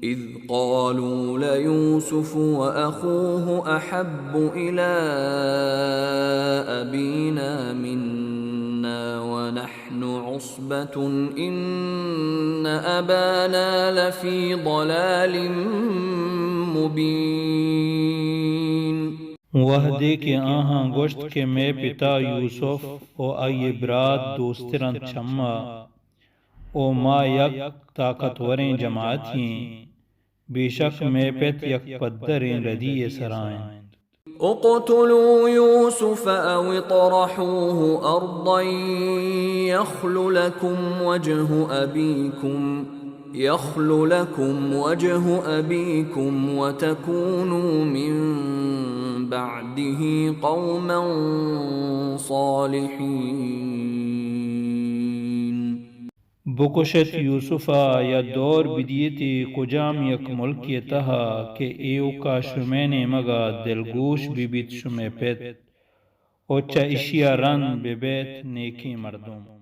إذ قالوا ليوسف وأخوه أحب إلى أبينا منا ونحن عصبة إن أبانا لفي ضلال مبين. وہدے کہ آہاں گوشت کہ مئے پتا یوسف و آئی ءِ برات دوستر انت چما، و ما یک طاقتوریں جماعتے ایں، بے شک مئے پت یک پدریں ردی ءِ سرا انت۔ اقتلوا يوسف أو اطرحوه أرضا يخل لكم وجه أبيكم، يخل لكم وجه أبيكم وتكونوا من بعده قوما صالحين. بکشت یوسف ءَ یا دور بدیت کجام یک ملکے ءِ تہا کہ ایوکا شمئے نیمگا دلگوش بہ بیت شمئے پت، و چہ اشیا رند بہ بیت نیکیں مردم۔